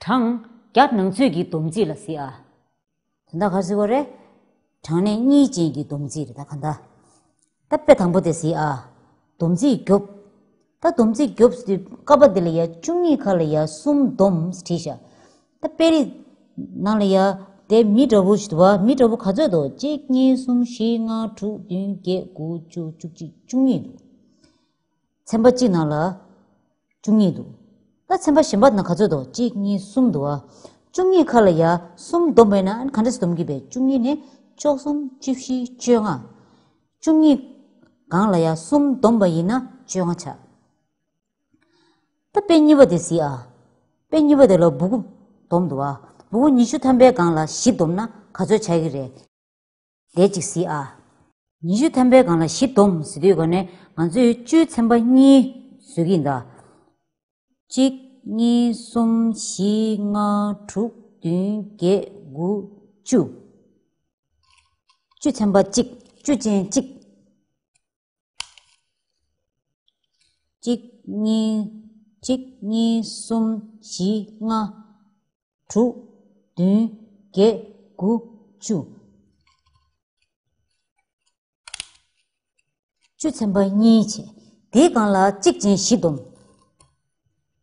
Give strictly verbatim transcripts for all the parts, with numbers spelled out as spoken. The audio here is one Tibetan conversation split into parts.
གྲངས་བརྒྱ་ནང་ཚོད་ཀྱི་སྡོམ་རྩིས་ལ་ཟེར་ཨ། དོན་དག་ག་རེ་ཟེར་བ་རེད། གྲངས་གནས་གཉིས་ཅན་གྱི་སྡོམ་རྩིས་རེད་ད་གང་ལྟར། ད་དཔེ་དང་པོ་དེ་གཟིགས་ཨ། སྡོམ་རྩིས་རྒྱོབ། ད་སྡོམ་རྩིས་རྒྱོབ་ཟེར་དུས་ཀ་པ་འདི་ལ་ཡ་བཅུ་གཉིས་ཁ་ལ་ཡ་གསུམ་སྡོམ་བྲིས་ཤག་ད་དཔེ་རིས་ནང་ལ་ཡ་དེ་མི་འདྲ་བོ་ཞིག་འདུག་བ། མི་འདྲ་བོ་ག་ཚོད་འདུག་གཅིག་གཉིས་གསུམ་བཞི་ལྔ་དྲུག་བདུན་བརྒྱད་དགུ་བཅུ་བཅུ་གཅིག་བཅུ་གཉིས་འདུག་ཚན་པ་གཅིག་ནང་ལ་བཅུ་གཉིས་འདུག་ད་ཚན་པ་གཞན་པ་ནང་ག་ཚོད་འདུག་གཅིག་གཉིས་གསུམ་འདུག་ཨ། བཅུ་གཉིས་ཁ་ལ་ཡ་གསུམ་བསྡོམས་པ་ཡིན་ན་ག་འདྲས་སྡོམ་གྱི་པས། བཅུ་གཉིས་ནས་བཅུ་གསུམ་བཅུ་བཞི་བཅོ་ལྔ། བཅུ་གཉིས་སྒང་ལ་ཡ་གསུམ་བསྡོམས་པ་ཡིན་ན་བཅོ་ལྔ་ཆགས། ད་དཔེ་གཉིས་པ་དེ་གཟིགས་ཨ། དཔེ་གཉིས་པ་དེ་ལ་སྦུ་གུ་སྡོམ་འདུག་ཨ། སྦུ་གུ་ཉི་ཤུ་ཐམ་པའི་སྒང་ལ་བཞི་བསྡོམས་ན་ག་ཚོད་ཆགས་ཀྱི་རེད། དེ་གཅིག་གཟིགས་ཨ། ཉི་ཤུ་ཐམ་པའི་སྒང་ལ་བཞི་བསྡོམས་ཟེར་དུས་ག་ནས་ང་ཚོས་བཅུའི་ཚན་པ་གཉིས་བཟོ་གི་ཡིན་ད། གཅིག་གཉིས་གསུམ་བཞི་ལྔ་དྲུག་བདུན་བརྒྱད་དགུ་བཅུ། བཅུ་ཚན་པ་གཅིག་བཅུ་ཅན་གཅིག་གཅིག་གཉིས། གཅིག་གཉིས་གསུམ་བཞི་ལྔ་དྲུག་བདུན་བརྒྱད་དགུ་བཅུ། བཅུ་ཚན་པ་གཉིས་བྱས། དེའི་སྒང་ལ་གཅིག་ཅན་བཞི་བསྡོམས།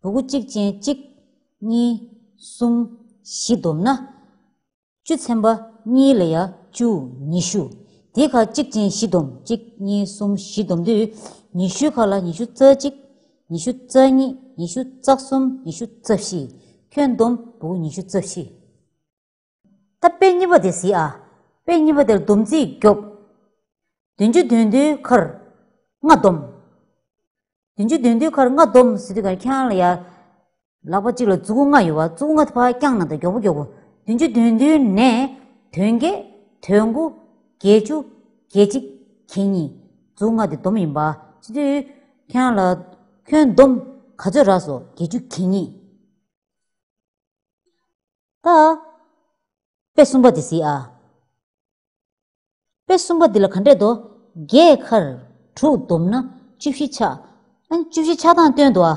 སྦུ་གུ་གཅིག་ཅན་གཅིག་གཉིས་གསུམ་བཞི་བསྡོམས་ན། བཅུ་ཚན་པ་གཉིས་ལ་ཡ་བཅུ་ཉི་ཤུ། དེའི་ཁར་གཅིག་ཅན་བཞི་བསྡོམས། གཅིག་གཉིས་གསུམ་བཞི་བསྡོམས་དུས། ཉི་ཤུའི་ཁ་ལ་ཉི་ཤུ་རྩ་གཅིག་ཉི་ཤུ་རྩ་གཉིས། ཉི་ཤུ་རྩ་གསུམ། ཉི་ཤུ་རྩ་བཞི། ཁྱོན་བསྡོམས་སྦུ་གུ་ཉི་ཤུ་རྩ་བཞི། ད་དཔེ་གཉིས་པ་དེ་གཟིགས་ཨ། དཔེ་གཉིས་པ་དེར་སྡོམ་རྩིས་རྒྱོབ། བདུན་ཅུ་དོན་བདུན་ཁར་ལྔ་བསྡོམས། བདུན་ཅུ་དོན་བདུན་ཁར་ལྔ་བསྡོམས་ཟེར་དུས་ཀ་ཁྱེད་རང་ལ་ཡ། ལག་པ་གཅིག་ལ་མཛུ་གུ་ལྔ་ཡོད་པ། མཛུ་གུ་ལྔ་དེ་ཕར་བརྐྱངས་ན་ད་མགྱོགས་པོ་མགྱོགས་པོ། བདུན་ཅུ་དོན་བདུན་ནས་དོན་བརྒྱད། དོན་དགུ། བརྒྱད་ཅུ། བརྒྱད་གཅིག་བརྒྱད་གཉིས། མཛུ་གུ་ལྔ་དེ་བསྡོམས་ཡིན་པ། ཟེར་དུས་ཁྱེད་རང་ལ་ཁྱོན་བསྡོམས་ག་ཚོད་རག་སོང་། བརྒྱད་ཅུ་གྱ་གཉིས། ད། དཔེ་གསུམ་པ་དེ་གཟིགས་ཨ། དཔེ་གསུམ་པ་འདི་ལ་ག་འདྲས་འདུག་བརྒྱད་ཁར་དྲུག་བསྡོམས་ན་བཅུ་བཞི་ཆགས། ཨ་ནི་བཅུ་བཞི་ཆགས་སྟངས་སྟོན་འདུག་ཨ།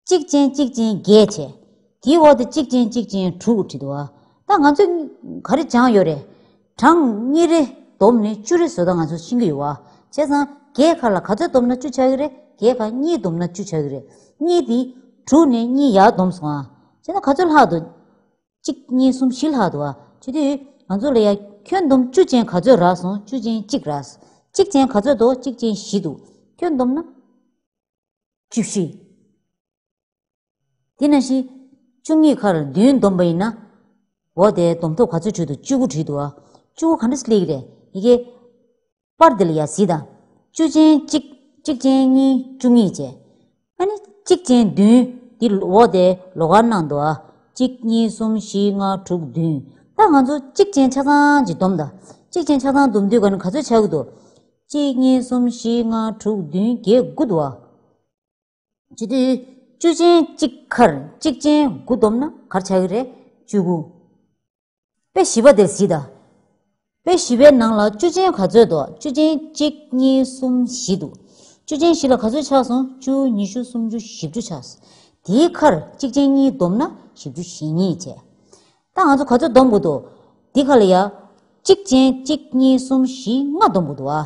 གཅིག་ཅན་གཅིག་ཅན་བརྒྱད་བྱས། དེའི་འོག་ཏུ་གཅིག་ཅན་གཅིག་ཅན་དྲུག་བྲིས་འདུག་ཨ། ད་ང་ཚོས་ག་རེ་སྦྱངས་ཡོད་རེད། གྲངས་གཉིས་རེ་བསྡོམས་ནས་བཅུ་རེ་བཟོ་ད་ང་ཚོ་ཤེས་ཀྱི་ཡོད་བ། བྱས་ཙང་བརྒྱད་ཁ་ལ་ག་ཚོད་བསྡོམས་ན་བཅུ་ཆགས་ཀྱི་རེད། བརྒྱད་ཁ་གཉིས་བསྡོམས་ན་བཅུ་ཆགས་ཀྱི་རེད། གཉིས་དེ་དྲུག་ནས་གཉིས་ཡར་བསྡོམས་སོང་ཨ། བྱས་ན་ག་ཚོད་ལྷག་འདུག་གཅིག་གཉིས་གསུམ་བཞི་ལྷག་འདུག་ཨ། བྱས་དུས་ང་ཚོ་ལ་ཡ་ཁྱོན་བསྡོམས་བཅུ་ཅན་ག་ཚོད་རག་སོང་། བཅུ་ཅན་གཅིག་རག་གཅིག་ཅན་ག་ཚོད་འདུག་གཅིག་ཅན་བཞི་འདུག་ཁྱོན་བསྡོམས་ན་བཅུ་བཞི། དེ་ནང་བཞིན་བཅུ་གཉིས་ཁར་བདུན་བསྡོམས་པ་ཡིན་ན། འོ་དེ་བསྡོམས་ཐོབ་ག་ཚོད་བྲིས་འདུག་བཅུ་དགུ་བྲིས་འདུག་ཨ། བཅུ་དགུ་ག་འདྲ་སླེབས་ཀྱི་རེད། ཡི་གེ་པར་འདི་ལ་ཡ་གཟིགས་དང་། བཅུ་ཅན་གཅིག་གཅིག་ཅན་གཉིས། བཅུ་གཉིས་བྱས། ཨ་ནི་གཅིག་ཅན་བདུན་འདི་འོ་དེ་ལོགས་ཀ་གནང་འདུག་ཨ། གཅིག་གཉིས་གསུམ་བཞི་ལྔ་དྲུག་བདུན། ད་ང་ཚོ་གཅིག་ཅན་ཆ་ཚང་གཅིག་བསྡོམས་དང་། གཅིག་ཅན་ཆ་ཚང་བསྡོམས་དུས་ག་ནས་ག་ཚོད་ཆགས་ཀྱི་འདུག་གཅིག་གཉིས་གསུམ་བཞི་ལྔ་དྲུག་བདུན་བརྒྱད་དགུ་འདུག་ཨ། བྱས་དུས་བཅུ་ཅན་གཅིག་ཁར་གཅིག་ཅན་དགུ་བསྡོམས་ན་ག་རེ་ཆགས་ཀྱི་རེད། བཅུ་དགུ། དཔེ་བཞི་པ་དེར་གཟིགས་དང་། དཔེ་བཞི་པའི་ནང་ལ་བཅུ་ཅན་ག་ཚོད་འདུག་བཅུ་ཅན་གཅིག་གཉིས་གསུམ་བཞི་འདུག་བཅུ་ཅན་བཞི་ལ་ག་ཚོད་ཆགས་སོང་། བཅུ། ཉི་ཤུ། སུམ་ཅུ། བཞི་བཅུ་ཆགས་སོང་། དེའི་ཁར་གཅིག་ཅན་གཉིས་བསྡོམས་ན་བཞི་བཅུ་ཞེ་གཉིས་བྱས། ད་ང་ཚོ་ག་ཚོད་བསྡོམ་དགོས་འདུག་འདི་ཁ་ལ་ཡ། གཅིག་ཅན་གཅིག་གཉིས་གསུམ་བཞི་ལྔ་བསྡོམ་དགོས་འདུག་ཨ།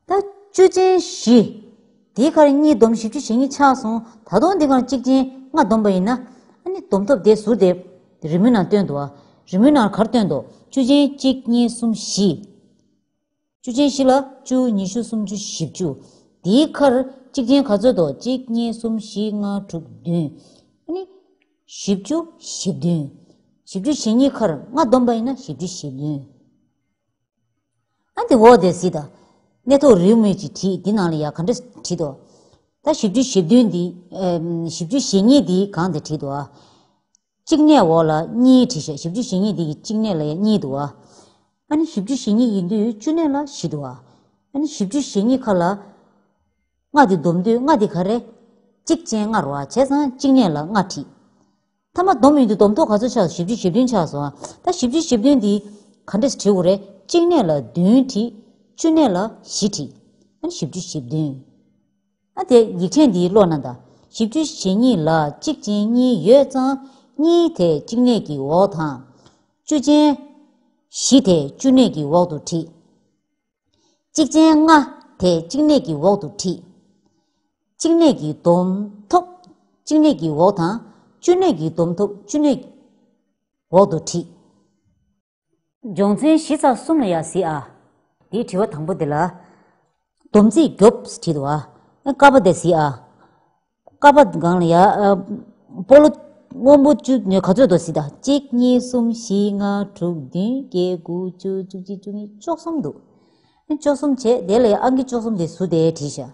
ད་བཅུ་ཅན་བཞི། དེའི་ཁར་གཉིས་བསྡོམས་བཞི་བཅུ་ཞེ་གཉིས་ཆགས་སོང་། ད་དུང་འདི་ཁར་གཅིག་ཅན་ལྔ་བསྡོམས་པ་ཡིན་ན། ཨ་ནི་བསྡོམས་ཐོབ་དེ་ཟུར་དེ་རི་མོའི་ནང་སྟོན་འདུག་ཨ། རི་མོའི་ནང་ག་རེ་སྟོན་འདུག་བཅུ་ཅན་གཅིག་གཉིས་གསུམ་བཞི། བཅུ་ཅན་བཞི་ལ་བཅུ། ཉི་ཤུ། སུམ་ཅུ། བཞི་བཅུ། དེའི་ཁར་གཅིག་ཅན་ག་ཚོད་འདུག་གཅིག་གཉིས་གསུམ་བཞི་ལྔ་དྲུག་བདུན། ཨ་ནི་བཞི་བཅུ་ཞེ་བདུན། བཞི་བཅུ་ཞེ་གཉིས་ཁར་ལྔ་བསྡོམས་པ་ཡིན་ན་བཞི་བཅུ་ཞེ་བདུན། ཨ་འདི་འོག་དེ་གཟིགས་དང་། གནས་ཐོག་རི་མོ་ཅིག་བྲིས། འདི་ནང་ལ་ཡ་ག་འདྲ་བྲིས་འདུག་ད་བཞི་བཅུ་ཞེ་བདུན་འདི། ཨེམ། བཞི་བཅུ་ཞེ་གཉིས་འདི་གང་དེ་བྲིས་འདུག་ཨ། གཅིག་གནས་འོག་ལ་གཉིས་བྲིས་ཤག་བཞི་བཅུ་ཞེ་གཉིས་འདི་གི་གཅིག་གནས་ལ་ཡ་གཉིས་འདུག་ཨ། ཨ་ནི་བཞི་བཅུ་ཞེ་གཉིས་ཡིན་དུས་བཅུ་གནས་ལ་བཞི་འདུག་ཨ། ཨ་ནི་བཞི་བཅུ་ཞེ་གཉིས་ཁ་ལ། ལྔ་འདི་བསྡོམས་དུས་ལྔ་འདི་ག་རེ། གཅིག་ཅན་ལྔ་རེད་བ། བྱས་ཙང་གཅིག་གནས་ལ་ལྔ་བྲིས། མཐའ་མ་བསྡོམས་ཡོང་དུས་བསྡོམས་ཐོབ་ག་ཚོད་ཆགས་སོང་། བཞི་བཅུ་ཞེ་བདུན་ཆགས་སོང་ཨ། ད་བཞི་བཅུ་ཞེ་བདུན་འདི་ག་འདྲས་སེ་བྲིས་དགོས་རེད། གཅིག་གནས་ལ་བདུན་བྲིས། བཅུ་གནས་ལ་བཞི་བྲིས། ཨ་ནི་བཞི་བཅུ་ཞེ་བདུན། ཨ་དེ་ཡིག་ཕྲེང་འདིའི་ཀློག་ན་ད། བཞི་བཅུ་ཞེ་གཉིས་ལ་གཅིག་ཅན་གཉིས་ཡོད་ཙང་ གཉིས་དེ་གཅིག་གནས་ཀྱི་འོག་དང་། བཅུ་ཅན་བཞི་དེ་བཅུ་གནས་ཀྱི་འོག་ཏུ་བྲིས། གཅིག་ཅན་ལྔ་དེ་གཅིག་གནས་ཀྱི་འོག་ཏུ་བྲིས། གཅིག་གནས་ཀྱི་སྡོམ་ཐོབ་གཅིག་གནས་ཀྱི་འོག་དང་། བཅུ་གནས་ཀྱི་སྡོམ་ཐོབ་བཅུ་གནས་འོག་ཏུ་བྲིས། སྦྱོང་ཚན་བཞི་ཚེག་གསུམ་ལ་ཡ་གཟིགས་ཨ། དེའི་དྲི་བ་དང་པོ་དེ་ལ། སྡོམ་རྩིས་རྒྱོབ་བྲིས་འདུག་ཨ། ཀ་པ་དེ་གཟིགས་ཨ། ཀ་པ་སྒང་ལ་ཡ། ཨ། སྤོ་ལོ་སྔོན་པོ་བཅུ་ནས་ག་ཚོད་འདུག་གཟིགས་དང་། གཅིག་གཉིས་གསུམ་བཞི་ལྔ་དྲུག་བདུན་བརྒྱད་དགུ་བཅུ་བཅུ་གཅིག་བཅུ་གཉིས་བཅུ་གསུམ་འདུག་བཅུ་གསུམ་བྱས་དེ་ལ་ཡ་ཨང་ཀི་བཅུ་གསུམ་དེ་ཟུར་དེ་བྲིས་ཤག་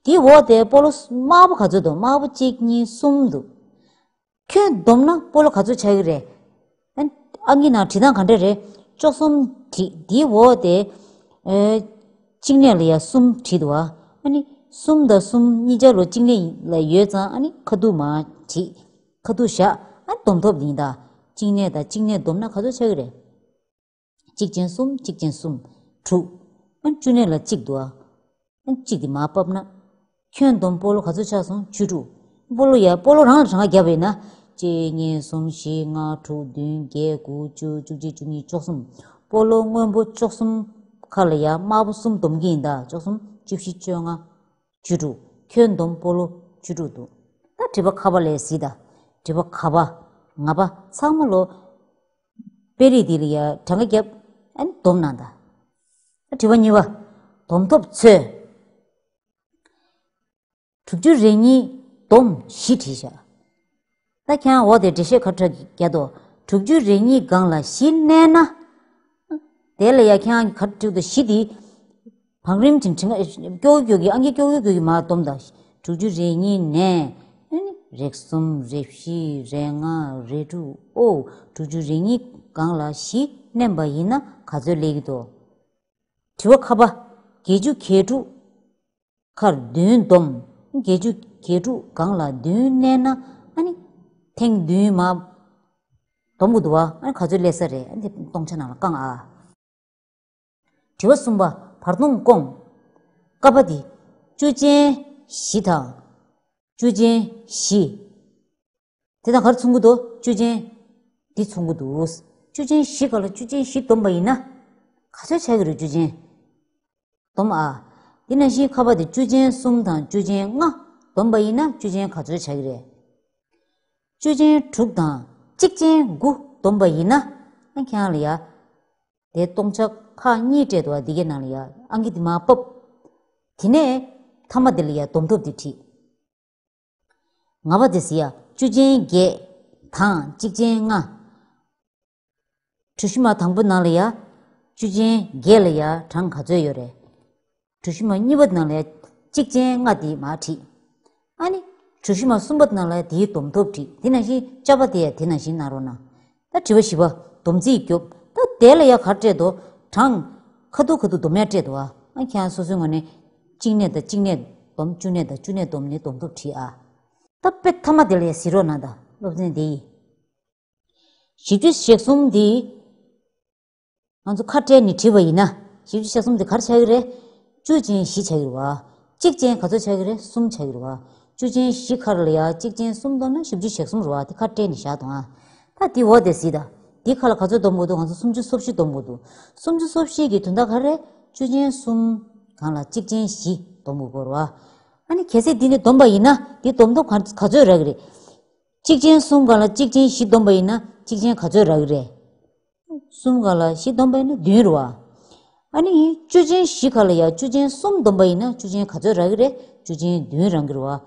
དེའི་འོག་དེ་སྤོ་ལོ་དམར་པོ་ག་ཚོད་འདུག་དམར་པོ་གཅིག་གཉིས་གསུམ་འདུག་ཁྱོན་བསྡོམས་ན་སྤོ་ལོ་ག་ཚོད་ཆགས་ཀྱི་རེད། ཨ་ནི་ཨང་ཀི་ནང་བྲིས་སྟངས་ག་འདྲ་རེད། བཅུ་གསུམ་བྲིས། དེའི་འོག་དེ། ཨེ། གཅིག་གནས་ལ་ཡ་གསུམ་བྲིས་འདུག་ཨ། ཨ་ནི་གསུམ་དང་གསུམ་གཉིས་ཆ་ལོ་གཅིག་གནས་ལ་ཡོད་ཙང་། ཨ་ནི་ཁ་ཐུག་མར་བྲིས། ཁ་ཐུག་བཞག་ཨ་ནི་སྡོམ་ཐོབ་ཡིན་ད། གཅིག་གནས་དང་གཅིག་གནས་བསྡོམས་ན་ག་ཚོད་ཆགས་ཀྱི་རེད། གཅིག་ཅན་གསུམ་གཅིག་ཅན་གསུམ། དྲུག་ཨ་ནི་བཅུ་གནས་ལ་གཅིག་འདུག་ཨ། ཨ་ནི་གཅིག་དེ་མར་ཕབ་ན། ཁྱོན་བསྡོམས་སྤོ་ལོ་ག་ཚོད་ཆགས་སོང་། བཅུ་དྲུག་སྤོ་ལོ་ཡ་སྤོ་ལོ་རང་ལ་གྲངས་ཀ་བརྒྱབ་པ་ཡིན་ན། གཅིག་གཉིས་གསུམ་བཞི་ལྔ་དྲུག་བདུན་བརྒྱད་དགུ་བཅུ་བཅུ་གཅིག་བཅུ་གཉིས་བཅུ་གསུམ། སྤོ་ལོ་སྔོན་པོ་བཅུ་གསུམ་ཁ་ལ་ཡ་དམར་པོ་གསུམ་བསྡོམས་ཀྱི་ཡིན་ད། བཅུ་གསུམ་བཅུ་བཞི་བཅོ་ལྔ། བཅུ་དྲུག་ཁྱོན་བསྡོམས་སྤོ་ལོ་བཅུ་དྲུག་འདུག་ད་དྲི་བ་ཁ་པ་ལ་གཟིགས་དང་། དྲི་བ་ཁ་པ། ང་པ་ཚང་མ་ལོ། དཔེ་རིས་འདི་ལ་ཡ་གྲངས་ཀ་བརྒྱབ། ཨ་ནི་བསྡོམས་གནང་དང་། ད་དྲི་བ་གཉིས་པ། སྡོམ་ཐོབ་ཚོད། དྲུག་ཅུ་རེ་གཉིས་བསྡོམས་བཞི་བྲིས་བཞག་ད་ཁྱེད་རང་འོག་དེ་འགྲེལ་བཤད་ག་འདྲ་རྒྱག་དོ། དྲུག་ཅུ་རེ་གཉིས་སྒང་ལ་བཞི་བསྣན་ན། དེ་ལ་ཡ་ཁྱེད་རང་གིས་ག་འདྲ་བྲིས་འདུག་བཞི་དེ། བང་རིམ་ཅིག་བྲིས་ན་ཀྱོག་ཀྱོག་གི་ཨང་ཀི་ཀྱོག་ཀྱོག་གི་མར་བསྡོམས་དང་། དྲུག་ཅུ་རེ་གཉིས་ནས། ཨ་ནི་རེ་གསུམ་རེ་བཞི་རེ་ལྔ་རེ་དྲུག་ཨོ། དྲུག་ཅུ་རེ་གཉིས་སྒང་ལ་བཞི་བསྣན་པ་ཡིན་ན་ག་ཚོད་སླེབས་ཀྱི་འདུག་དྲི་བ་ཁ་པ། བརྒྱད་ཅུ་གྱ་དྲུག་ཁར་བདུན་བསྡོམས། བརྒྱད་ཅུ་གྱ་དྲུག་སྒང་ལ་བདུན་བསྣན་ན། ཨ་ནི་ཐེངས་བདུན་མར་བསྡོམ་དགོས་འདུག་བ། ཨ་ནི་ག་ཚོད་སླེབས་ས་རེད། ཨ་ནི་དེ་སྟོང་ཆ་ནང་ལ་བཀང་ཨ། དྲི་བ་གསུམ་པ། བར་སྟོང་སྐོང་། ཀ་པ་འདི་བཅུ་ཅན་བཞི་དང་། བཅུ་ཅན་བཞི། དེ་དང་ག་རེ་མཚུངས་ཀྱི་འདུག་བཅུ་ཅན་འདི་མཚུངས་ཀྱི་འདུག་བཅུ་ཅན་བཞི་སྒང་ལ་བཅུ་ཅན་བཞི་བསྡོམས་པ་ཡིན་ན། ག་ཚོད་ཆགས་ཀྱི་རེད་བཅུ་ཅན། བསྡོམས་ཨ། དེ་ནང་བཞིན་ཁ་པ་དེ་བཅུ་ཅན་གསུམ་དང་བཅུ་ཅན་ལྔ་བསྡོམས་པ་ཡིན་ན་བཅུ་ཅན་ག་ཚོད་ཆགས་ཀྱི་རེད། བཅུ་ཅན་དྲུག་དང་གཅིག་ཅན་དགུ་བསྡོམས་པ་ཡིན་ན། ཨ་ཁྱེད་རང་ལ་ཡ། དེ་སྟོང་ཆ་ཁག་གཉིས་སྤྲད་འདུག་བ། འདི་གའི་ནང་ལ་ཡ་ཨང་ཀི་འདི་མར་ཕབ། དེ་ནས་མཐའ་མ་དེ་ལ་ཡ་སྡོམ་ཐོབ་འདི་བྲིས། ང་པ་དེ་ཟེར་ཡ་བཅུ་ཅན་བརྒྱད་དང་གཅིག་ཅན་ལྔ། གྲུ་བཞི་མ་དང་པོ་ནང་ལ་ཡ། བཅུ་ཅན་བརྒྱད་ལ་ཡ་གྲངས་ག་ཚོད་ཡོད་རེད། གྲུ་བཞི་མ་གཉིས་པ་ནང་ལ་ཡ། གཅིག་ཅན་ལྔ་དེ་མར་བྲིས། ཨ་ནི། གྲུ་བཞི་མ་གསུམ་པ་ནང་ལ་ཡ་དེའི་སྡོམ་ཐོབ་བྲིས། དེ་ནང་བཞིན་ཅ་པ་དེ་ཡ་དེ་ནང་བཞིན་གནང་རོགས་གནང་། ད་དྲི་བ་བཞི་པ། སྡོམ་རྩིས་རྒྱོབ། ད་དེ་ལ་ཡ་ག་རེ་སྤྲད་དོ། གྲངས། ཁ་ཐུག་ཁ་ཐུག་སྡོམ་ཡ་སྤྲད་འདུག་ཨ། ཨ་ཁྱེད་རང་སོ་སོའི་ངོས་ནས། གཅིག་གནས་དང་གཅིག་གནས་བསྡོམས། བཅུ་གནས་དང་བཅུ་གནས་བསྡོམས་ནས་སྡོམ་ཐོབ་བྲིས་ཨ། ད་དཔེ་མཐའ་མ་དེ་ལ་ཡ་གཟིགས་རོགས་གནང་དང་སློབ་ཚན་འདི་ཡི། བཞི་བཅུ་ཞེ་གསུམ་འདི། ང་ཚོ་ཁ་བྲལ་ནས་བྲིས་པ་ཡིན་ན། བཞི་བཅུ་ཞེ་གསུམ་འདི་ག་རེ་ཆགས་ཀྱི་རེད། བཅུ་ཅན་བཞི་ཆགས་ཀྱི་རེད་བ། གཅིག་ཅན་ག་ཚོད་ཆགས་ཀྱི་རེད། གསུམ་ཆགས་ཀྱི་རེད་བ། བཅུ་ཅན་བཞི་ཁ་ལ་ཡ་གཅིག་ཅན་གསུམ་བསྡོམས་ན་བཞི་བཅུ་ཞེ་གསུམ་རེད་བ། དེ་ཁ་བྲལ་ནས་བཞག་དང་ཨ། ད་འདི་འོག་དེ་གཟིགས་དང་། འདི་ཁ་ལ་ག་ཚོད་སྡོམ་དགོས་འདུག་ང་ཚོ་སུམ་ཅུ་སོ་བཞི་སྡོམ་དགོས་འདུག་སུམ་ཅུ་སོ་བཞི་གི་དོན་དག་ག་རེ། བཅུ་ཅན་གསུམ་སྒང་ལ་གཅིག་ཅན་བཞི་སྡོམ་དགོས་རེད་བ། ཨ་ནི་གལ་སྲིད་འདི་ནས་བསྡོམས་པ་ཡིན་ན་འདི་སྡོམ་ཐོབ་ག་ག་ཚོད་རག་གི་རེད། གཅིག་ཅན་གསུམ་སྒང་ལ་གཅིག་ཅན་བཞི་བསྡོམས་པ་ཡིན་ན་གཅིག་ཅན་ག་ཚོད་རག་གི་རེད། གསུམ་སྒང་ལ་བཞི་བསྡོམས་པ་ཡིན་ན་བདུན་རེད་བ། ཨ་ནི་བཅུ་ཅན་བཞི་ཁ་ལ་ཡ་བཅུ་ཅན་གསུམ་བསྡོམས་པ་ཡིན་ན་བཅུ་ཅན་ག་ཚོད་རག་གི་རེད། བཅུ་ཅན་བདུན་རག་གི་རེད་བ།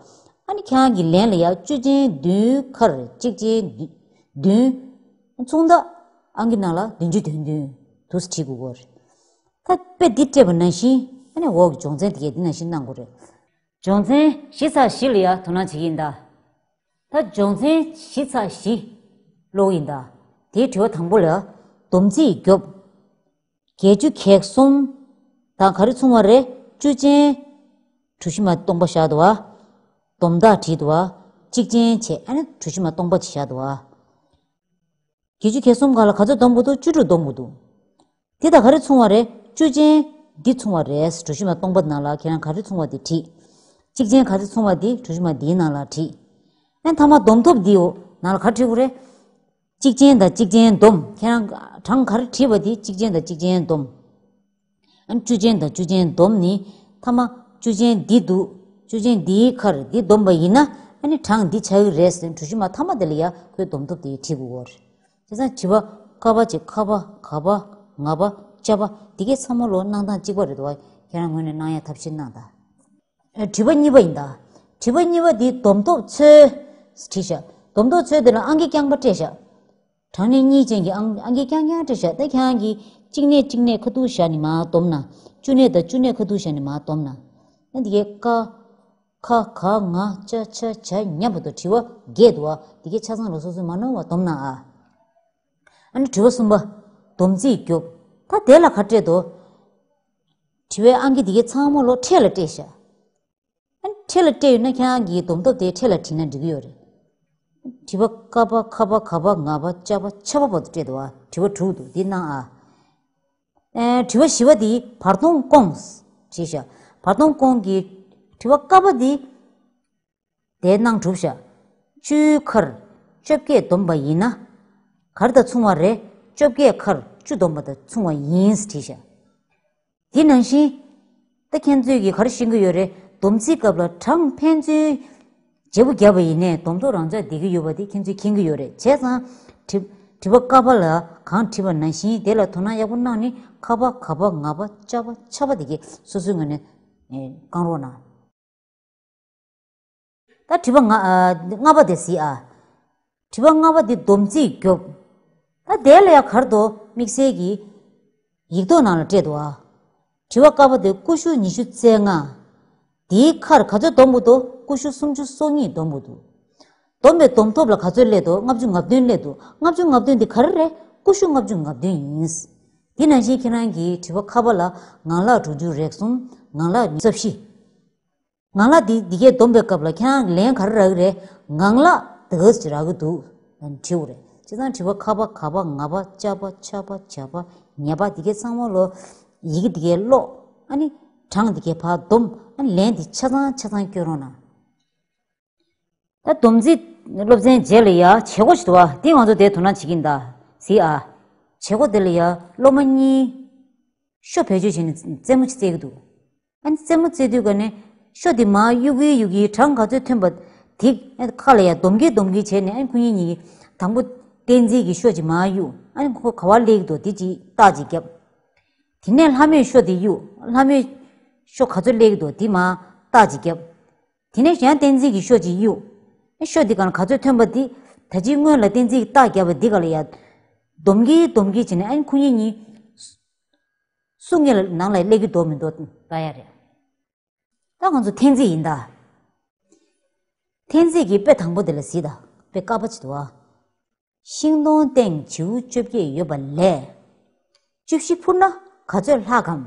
ཨ་ནི་ཁྱེད་རང་གི་ལན་ལ་ཡ་བཅུ་ཅན་བདུན་ཁར་གཅིག་ཅན་བདུན། མཚུངས་རྟགས་ཨང་ཀི་ནང་ལ་བདུན་ཅུ་དོན་བདུན་དུ་བྲིས་དགོས་ཀྱི་རེད། ད་དཔེ་འདི་སྤྲད་པ་ནང་བཞིན་ཨ་ནི་འོག་གི་སྦྱོང་ཚན་དེ་གས་འདི་ནང་བཞིན་གནང་དགོས་རེད། སྦྱོང་ཚན་བཞི་ཚེག་བཞི་ལ་ཡ་དོ་སྣང་བྱེད་ཀྱི་ཡིན་ད། ད་སྦྱོང་ཚན་བཞི་ཚེག་བཞི་ཀློག་ཡིན་ད། དེའི་དྲི་བ་དང་པོ་ལ། སྡོམ་རྩིས་རྒྱོབ། བརྒྱད་ཅུ་གྱ་གསུམ་དང་ག་རེ་མཚུངས་པ་རེད། བཅུ་ཅན། གྲུ་བཞི་མ་སྟོང་པ་བཞག་འདུག་བ། སྡོམ་རྟགས་བྲིས་འདུག་བ། གཅིག་ཅན་བྱས་ཨ་ནི་གྲུ་བཞི་མ་སྟོང་པ་ཅིག་བཞག་འདུག་བ། བརྒྱད་ཅུ་གྱ་གསུམ་སྒང་ལ་ག་ཚོད་སྡོམ་དགོས་འདུག་བཅུ་དྲུག་སྡོམ་དགོས་འདུག་དེ་དང་ག་རེ་མཚུངས་པ་རེད། བཅུ་ཅན་འདི་མཚུངས་པ་རེད། གྲུ་བཞི་མ་སྟོང་པ་ནང་ལ་ཁྱེད་རང་ག་རེ་མཚུངས་པ་དེ་བྲིས། གཅིག་ཅན་ག་ཚོད་མཚུངས་པ་དེ་གྲུ་བཞི་མ་འདིའི་ནང་ལ་བྲིས། ཨ་ནི་མཐའ་མ་སྡོམ་ཐོབ་འདི་འོ། ནང་ལ་ག་རེ་བྲིས་དགོས་རེད། གཅིག་ཅན་དང་གཅིག་ཅན་བསྡོམས། ཁྱེད་རང་གྲངས་ག་རེ་བྲིས་པ་དེ་གཅིག་ཅན་དང་གཅིག་ཅན་བསྡོམས། ཨ་ནི་བཅུ་ཅན་དང་བཅུ་ཅན་བསྡོམས་ནི། མཐའ་མ་བཅུ་ཅན་འདི་འདུག་བཅུ་ཅན་འདིའི་ཁར་འདི་བསྡོམས་པ་ཡིན་ན། ཨ་ནི་གྲངས་འདི་ཆགས་ཀྱི་རེད་ཟེར། གྲུ་བཞི་མ་མཐའ་མ་དེ་ལ་ཡ་ཁོའི་བསྡོམས་ཐོབ་དེ་བྲིས་དགོས་ཀྱི་རེད། བྱས་ཙང་དྲི་བ་ཀ་པ་གཅིག་ཁ་པ་ག་པ་ང་པ་ཅ་པ་འདི་གའི་ཚང་མ་ལོ་གནང་སྟངས་གཅིག་པ་རེད་འདུག་བ། ཁྱེད་རང་ངོས་ནས་གནང་ཡ་ཐབས་ཤེས་གནང་དང་། ཨ། དྲི་བ་གཉིས་པ་ཡིན་ད། དྲི་བ་གཉིས་པ་འདི་བསྡོམས་ཐོབ་འཚོལ། བྲིས་ཤག་བསྡོམས་ཐོབ་འཚོལ་དེ་ལ་ཨང་ཀི་རྐྱང་པ་སྤྲད་ཤག་གྲངས་གནས་གཉིས་ཅན་གྱི་ཨང་ཨང་ཀི་རྐྱང་རྐྱང་སྤྲད་ཤག་ད་ཁྱེད་རང་གིས་གཅིག་གནས་གཅིག་གནས་ཁ་ཐུག་བཞག་ནས་མར་བསྡོམས་ན། བཅུ་གནས་དང་བཅུ་གནས་ཁ་ཐུག་བཞག་ནས་མར་བསྡོམས་ན། ཨ། འདི་གའི་ཀ་ཁ་ག་ང་ཅ་ཆ་ཇ་མཉམ་པ་དང་དྲི་བ་བརྒྱད་འདུག་བ། འདི་གའི་ཆ་ཚང་ལ་སོ་སོའི་མ་ནོར་བ་བསྡོམས་ན་ཨ། ཨ་ནི་དྲི་བ་གསུམ་པ། བསྡོམས་རྩིས་རྒྱོབ། ད་དེ་ལ་ག་སྤྲད་དོ། དྲི་བའི་ཨང་ཀི་འདི་གའི་ཚང་མ་ལོ་ཕྲད་ལ་སྤྲད་ཤག་ཨ་ནི་ཕྲད་ལ་སྤྲད་ཡོད་ན་ཁྱེད་རང་གིས་བསྡོམས་ཐོབ་དེ་ཕྲད་ལ་བྲིས་ན་འགྲིག་གི་ཡོད་རེད། དྲི་བ་ཀ་པ་ཁ་པ་ག་པ་ང་པ་ཅ་པ་ཆ་པ་བར་དུ་སྤྲད་འདུག་བ། དྲི་བ་དྲུག་འདུག་འདི་གནང་ཨ། ཨེ། དྲི་བ་བཞི་པ་འདི་བར་སྟོང་སྐོང་། བྲིས་ཤག་བར་སྟོང་སྐོང་གི་དྲི་བ་ཀ་པ་འདི། དེའི་ནང་གྲུབ་ཤག་བཅུའི་ཁར་བཅོ་བརྒྱད་བསྡོམས་པ་ཡིན་ན། ག་རེ་དང་མཚུངས་པ་རེད། བཅོ་བརྒྱད་ཁར་བཅུ་བསྡོམས་པ་དང་མཚུངས་པ་ཡིན་བྲིས་ཤག་དེ་ནང་བཞིན། ད་ཁྱེད་ཚོས་ཀྱིས་ག་རེ་ཤེས་ཀྱི་ཡོད་རེད། བསྡོམས་རྩིས་སྐབས་ལ་གྲངས་ཕན་ཚུན་བརྗེ་པོ་བརྒྱབ་པ་ཡིན་ནའི་བསྡོམས་ཐོབ་རང་འཇགས་བསྡད་ཀྱི་ཡོད་པ་དེ་ཁྱེད་ཚོས་མཁྱེན་གྱི་ཡོད་རེད། བྱས་ཙང་། དྲི་དྲི་བ་ཀ་པ་ལ་གང་བྲིས་པ་ནང་བཞིན་དེ་ལ་དོ་སྣང་ཡག་པོ་གནང་ནས་ཁ་པ་ག་པ་ང་པ་ཅ་པ་ཆ་པ་དེ་གའི་སོ་སོའི་ངོས་ནས་བསྐང་རོགས་གནང་། ད་དྲི་བ་ལྔ་ཨ། ལྔ་པ་དེ་གཟིགས་ཨ། དྲི་བ་ལྔ་པ་དེ་བསྡོམས་རྩིས་རྒྱོབ། ད་དེ་ལ་ཡ་ག་རེ་འདུག་དམིགས་བསལ་གྱི་ཡིག་ཐོག་ནང་ལ་སྤྲད་འདུག་ཨ། དྲི་བ་ཀ་པ་དེ་ཀུ་ཤུ་ཉི་ཤུ་རྩ་ལྔ། དེའི་ཁར་ག་ཚོད་བསྡོམས་པ་འདུག་ཀུ་ཤུ་སུམ་ཅུ་སོ་གཉིས་བསྡོམས་པ་འདུག་བསྡོམས་པའི་བསྡོམས་ཐོབ་ལ་ག་ཚོད་སླེབས་འདུག་ལྔ་བཅུ་ང་བདུན་སླེབས་འདུག་ལྔ་བཅུ་ང་བདུན་དེ་ག་རེ་རེད། ཀུ་ཤུ་ལྔ་བཅུ་ང་བདུན་ཡིན། དེ་ནང་བཞིན་ཁྱེད་རང་གིས་དྲི་བ་ཁ་པ་ལ་ངང་ལག་དྲུག་ཅུ་རེ་གསུམ། ངང་ལག་ཉི་ཤུ་རྩ་བཞི། ངང་ལག་འདི་འདི་གས་བསྡོམས་པའི་སྐབས་ལ་ཁྱེད་རང་ལན་ག་རེ་རག་གི་རེད། ངང་ལག་དེ་ག་ཙམ་རག་གི་འདུག་དྲིས་དགོས་རེད། བྱས་ཙང་དྲི་བ་ཁ་པ་ག་པ་ང་པ་ཅ་པ་ཆ་པ་ཇ་པ་ཉ་པ་འདི་གས་ཚང་མ་ལོ། ཡི་གེ་འདི་གས་ཀློག་ཨ་ནི་གྲངས་འདི་གས་ཕར་བསྡོམས། ཨ་ནི་ལན་འདི་ཆ་ཚང་ཆ་ཚང་སྐྱོན་རོགས་གནང་། ད་བསྡོམས་རྩིས་སློབ་ཚན་རྗེས་ལ་ཡ་བྱེད་སྒོ་ཞིག་འདུག་བ། འདི་ང་ཚོ་དེ་དོ་སྣང་བྱེད་ཀྱིན་གདའ། གཟིགས་ཨ། བྱེད་སྒོ་དེ་ལ་ཡ་སློབ་མ་གཉིས་ཤོ་བེད་སྤྱོད་བྱས་ནས་རྩེད་མོ་ཞིག་རྩེ་གི་འདུག་ཨ་ནི་རྩེད་མོ་རྩེ་དུས་ག་ནས་ཤོ་དེ་མར་གཡུག་གིན་གཡུག་གིན་གྲངས་ག་ཚོད་ཐོན་པ་དེ་ཁ་ལ་ཡ་སྡོམ་གིན་སྡོམ་གིན་བྱས་ནས། ཨ་ནི་ཁོ་གཉིས་གཉིས་ཀྱིས་དང་པོ་བསྟན་འཛིན་གྱིས་ཤོ་ཅིག་མར་གཡུག་ཨ་ནི་ཁོ་ག་པར་སླེབས་ཀྱི་འདུག་དེ་ཅིག་རྟགས་ཅིག་བརྒྱབ། དེ་ནས་ལྷ་མོས་ཤོ་དེ་གཡུག་ལྷ་མོས་ཤོ་ག་ཚོད་སླེབས་ཀྱི་འདུག་དེ་མར་རྟགས་ཅིག་བརྒྱབ། དེ་ནས་གཞན་བསྟན་འཛིན་གྱིས་ཤོ་གཅིག་གཡུག་ཨེ། ཤོ་འདི་གང་ག་ཚོད་ཐོན་པ་འདི་ད་ཅིའི་སྔོན་ལ་བསྟན་འཛིན་གྱིས་རྟགས་བརྒྱབ་པ་འདི་ག་ལ་ཡ། སྡོམ་གྱིས་སྡོམ་གྱིས་བྱས་ནས། ཨ་ནི་ཁོ་གཉིས་གཉིས་སུ་ངེས་ལ་ནང་ལ་སླེབས་ཀྱི་འདུག་མི་འདུག་ལྟ་ཡ་རེད། ད་ང་ཚོ་འཐེན་རྩིས་ཡིན་ད། འཐེན་རྩིས་ཀྱི་དཔེ་དང་པོ་དེ་ལ་གཟིགས་ད། དཔེ་དཀར་པོ་ཅིག་འདུག་ཨ། ཤིང་སྡོང་སྟེང་བྱིའུ་བཅོ་བརྒྱད་ཡོད་པ་ལས། བཅུ་བཞི་འཕུར་ན་ག་ཚོད་ལྷག་གམ།